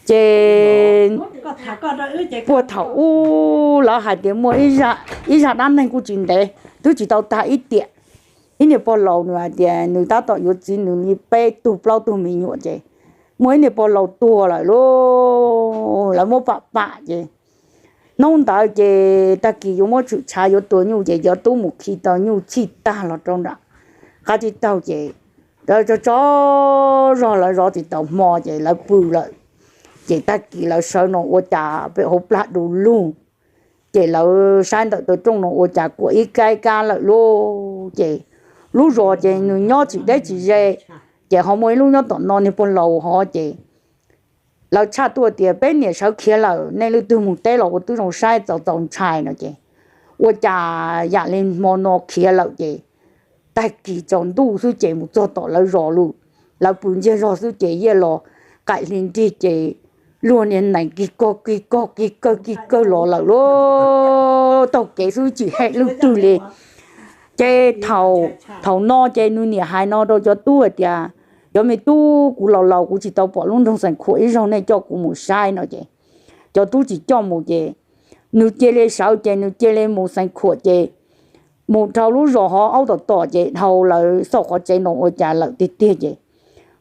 Ces puag thaum ub lawv hais tias muaj ib zaj dab neeg kuj tsis ntev, twb tsis tau tag ib tiam. Ib niag pog laus nws hais tias nws tab tom yuav txiv nws li peb tug plaub tug me nyuam ces muaj ib niag pog laus tuag lawm lauj, lawv muab pam pam ces hnub ntawd ces tag kis yuav muab tshwm tshav yuav tua nyuj ces cov tub mus khi tau nyuj txhij tag los rau nram qab tsib taug ces tso tso zog lawv zov tsis tau hmo ces lawv pw lawm. Ces tag kis lawv sawv no ua cas pem hauv plag du lug, ces lawv saib ntawm taw rooj no ua cas kuam ib kab ib kab lawm lauj. Ces lub zos ces nws nyob tsis deb tsis ze, ces ho muaj ib lub nyob tom no niag pog laus hov ces lawv tshaj tuaj tias peb niam sawv khiav lawm, nej leej twg mus teb los ua twb zoo saib txaus txaus ntshai no ces ua cas yam li hmo no khiav lawm ces tag kis tsaus ntuj xwb ces mus txog tom lawv zos lawm, lawv pw ntsiag zog xwb ces yeej los qaim hli nrig ces luag niag nees kig kog kig kog kig kawg kig kawg los lawm lauj, taug kev xwb tsis hem leej twg li. Ces thaum no ces nws niam hais no rau cov tub hais tias cov me tub, kuv laus laus kuv tsis tau pom lub nroog Xeev Khuam ib zaug, nej coj kuv mus saib no ces cov tub tsis coj mus ces nws cia li sawv ces nws cia li mus Xeev Khuam ces mus dhau lub zos hov aub tom tom ces dhau lawv xauj qhov tsev no ua cas lawm tiag tiag ces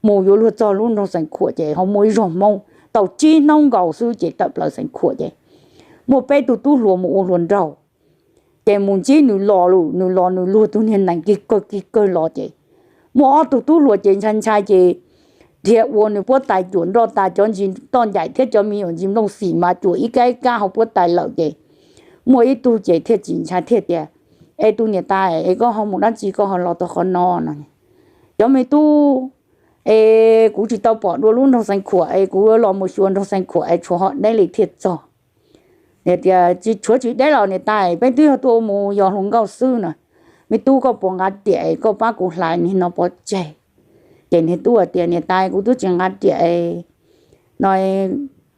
mus yuav luag txog lub nroog Xeev Khuam ces ho muaj ib zog Hmoob tau tsib hnub nkaus xwb ces tawm plaws Xeev Khuam ces muaj peb tug tub hluas mus ua hluas nraug ces mus ntsib nws los lawm, nws los nws luag tus niag nees kig kawg kig kawg los ces muaj ob tug tub hluas ces ntshai ntshai ces dhia ua nws puab tais cuam nroj tas, cov ntsis toj ncaim thiab cov me nyuam ntsis nplooj xim mas cuam ib kab ib kab hauv puab tais lawm ces muaj ib tug ces thiaj tsis ntshai thiaj tias, Es tus niam tais es koj ho mus dab tsi koj ho los tau qhov no no? Cov me tub, es kuv tsis tau pom dua lub nroog Xeev Khuam es kuv los mus xyuas nroog Xeev Khuam es tshuav ho deb li thiaj txog. Niam tias, Tsis tshuav tsis deb los niam tais, peb twb yog tuaj mus yos hluas nkauj xwb no. Me tub koj puas nqa riam es koj pab kuv hlais niag no pov tseg? Ces niag tub hais tias, Niam tais, kuv twb tsis nqa riam no,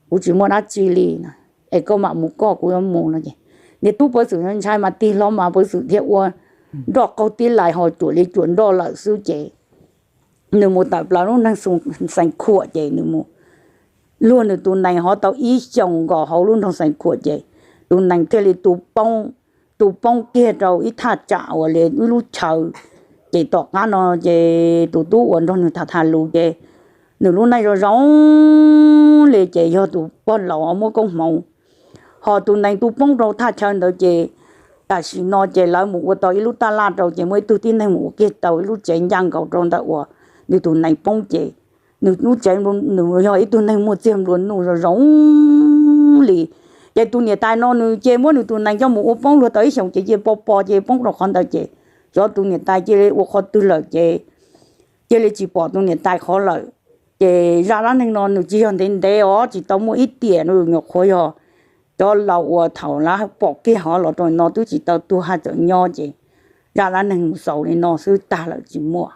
kuv tsis muaj dab tsi li no, es koj mam mus koj, kuv yuav mus no ces niag tub Pov Xwm ntshai mas tig hlo mas Pov Xwm thiaj ua nroj qaug tib lais ho cuam li cuam nroj lawm xwb ces nws mus tawm plaws lub nroog Xeev Khuam ces nws mus luag nws tus nees hov tau ib xyoos nkaus hauv lub nroog Xeev Khuam ces tus nees thiaj li tu poob, tu poob kiag rau ib thaj tsam uas li ib lub chaw ces tom qab no ces tus tub uas nrog nws tham tham lus ces nws lub neej zoo zoo li ces yog tus pog laus muab koob hmoov ho tus nees tu poob rau thaj chaw ntawd ces tam sim no ces lawv mus ua tau ib lub taj laj rau ces muaj ib tug tib neeg mus ua kiag tau ib lub tsev ncaj nkaus rau ntawm uas nws tus nees poob ces nws lub tsev, nws yog ib tug neeg muaj txiag nplua nuj zoo zoo li. Ces tus niam tais no nws cia muab nws tus nees coj mus ua poob luag tau ib xyoos ces cia pob pob ces poob rau qhov ntawd ces xyov tus niam tais cia li ua qhov twg lawm ces cia li tsis pom tus niam tais qhov lawm. Ces zaj dab neeg no nws tsis yog ntev ntev os, tsis tau muaj ib tiam, nyuam qhuav yog cov laus uas thaum lawv pom kiag hov los rau no twb tsis tau tuag haj tseem nyob ces zaj dab neeg mus xaus li no xwb tag lawm tsis muaj.